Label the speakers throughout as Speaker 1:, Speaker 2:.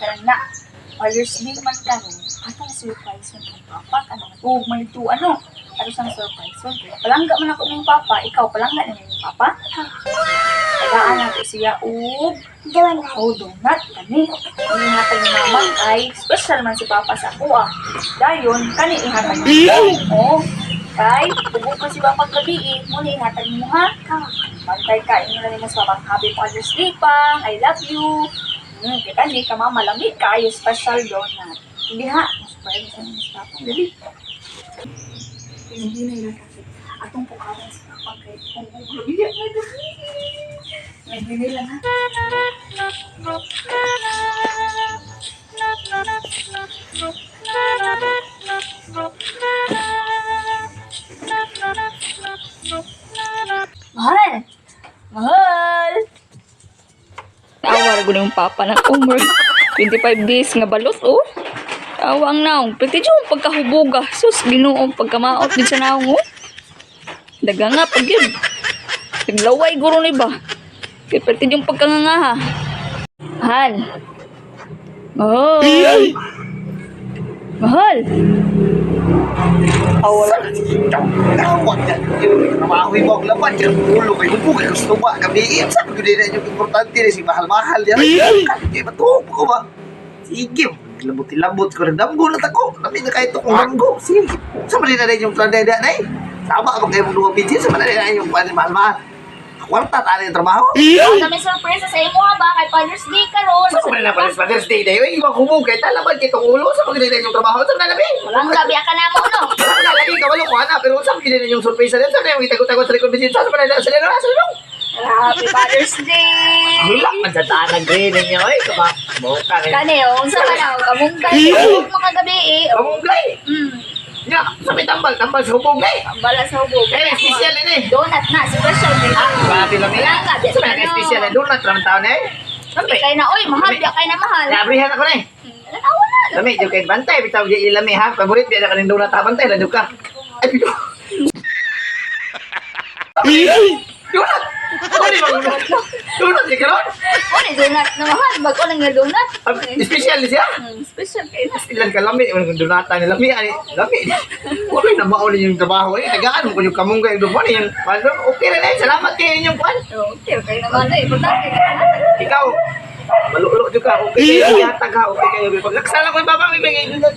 Speaker 1: Karang na. Father's Day man karon, atong surprise ang papa kanang ug man ito ano. Ato sang surprise. Palangga man ako ning papa, ikaw palangga na ning papa. Tagaan nato siya og
Speaker 2: Donut.
Speaker 1: Oh, donut kani. Ang ihatag ni mama kay special man si papa sa ako ah. Dayon kani ihatag mo. Oh, kay tubog pa si papa gabi eh. Mo ni ihatag mo ha. Bantay ka inyo na nimo sa papa. Happy Father's Day pa. I love you. Kay kani ka mama lamig kaayo special donut. Hindi ha. Mas pa sa nimo sa papa. Dali. Hindi na ilang kasi. Atong pukaran si papa kay tubog gabi na gabi. Nagbili lang ha. Mahal! Mahal! Tawa ra gud yung papa ng umur. 25 days nga balot oh. Tawa ang naong. Pwede yung pagkahubuga. Sus, Ginoo, pagkamaot din sa naong oh. Daga nga pag yun. Naglaway guro ni ba? Kaya pwede yung pagkangangaha. Mahal. Mahal. Mahal.
Speaker 3: Tawag na yung trabaho mo ang laban yan ulo kay hubo kay gusto ba gabi sabi ko din na yung importante na si mahal-mahal yan kaya ba to ko ba sige lambot-lambot ko rin damgo na tako nami na kahit akong damgo sige sa man na rin yung plan na na eh sama ba kayo mong duwa video sa man na yung plan mahal-mahal kwarta tali yung trabaho.
Speaker 1: Ang kami surprise sa imo ha ba kay Father's Day karon.
Speaker 3: Sa man na pala Father's Day na yun ibang hubo kay talaban kay tong ulo sa man na yung trabaho sa man na labi.
Speaker 1: Walang gabi ka na mo no.
Speaker 3: Wala na lagi kawalo ko ana pero sa man na yung surprise na sa man yung itago-tago sa likod sa man na sa sa sa.
Speaker 1: Happy Father's Day.
Speaker 3: Wala man sa tanang green ninyo eh. Kama, buka rin.
Speaker 1: Kani oh, unsa ka na kamunggay mo kagabi eh. Oh.
Speaker 3: Kamunggay! Ya, sa may tambal, tambal sa hubog eh.
Speaker 1: Bala sa hubog.
Speaker 3: Eh, special ini eh.
Speaker 1: Donut na, special din.
Speaker 3: Ah, grabe lang nila.
Speaker 1: Wala ka,
Speaker 3: Sa may special na donut lang taon eh.
Speaker 1: Lami kay na oy, mahal biya kay na mahal.
Speaker 3: Nabrihan ako na eh.
Speaker 1: Awa na.
Speaker 3: Lami, yung kay bantay, bitaw yung ilami ha. Favorite, biya na ka ng donut ha. Bantay, lang ka. Ay, bitaw. Donut! Ano ba donut? Donut, di karon?
Speaker 1: Ano donut na mahal, bago lang nga donut.
Speaker 3: Ah, special ni siya.
Speaker 1: Special kay na.
Speaker 3: Ilan ka lami, yung donata ni lami, ani, lami. Wala na mauli yung trabaho eh. Tagaan mo kung yung kamunggay yung dumaan yung ano, okay na eh. Salamat kayo inyong kwan.
Speaker 1: Okay, kay naman ay importante na.
Speaker 3: Ikaw, malulo jud ka, okay kayo, yatag ha, okay kayo. Pag naksala ko yung baba, may mga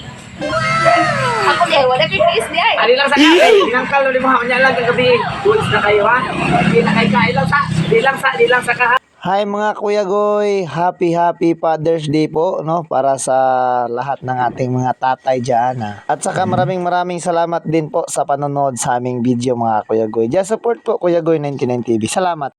Speaker 1: Ako di wala kay face di ay.
Speaker 3: Ali lang sa kape, binangkal na mo ha, unya lang kagabi. Goods na kayo ha. Di na kayo kain lang sa, di lang sa, di lang sa ka ha.
Speaker 4: Hi mga Kuya Goy, happy happy Father's Day po no para sa lahat ng ating mga tatay diyan ha. At saka maraming maraming salamat din po sa panonood sa aming video mga Kuya Goy. Just support po Kuya Goy 99 TV. Salamat.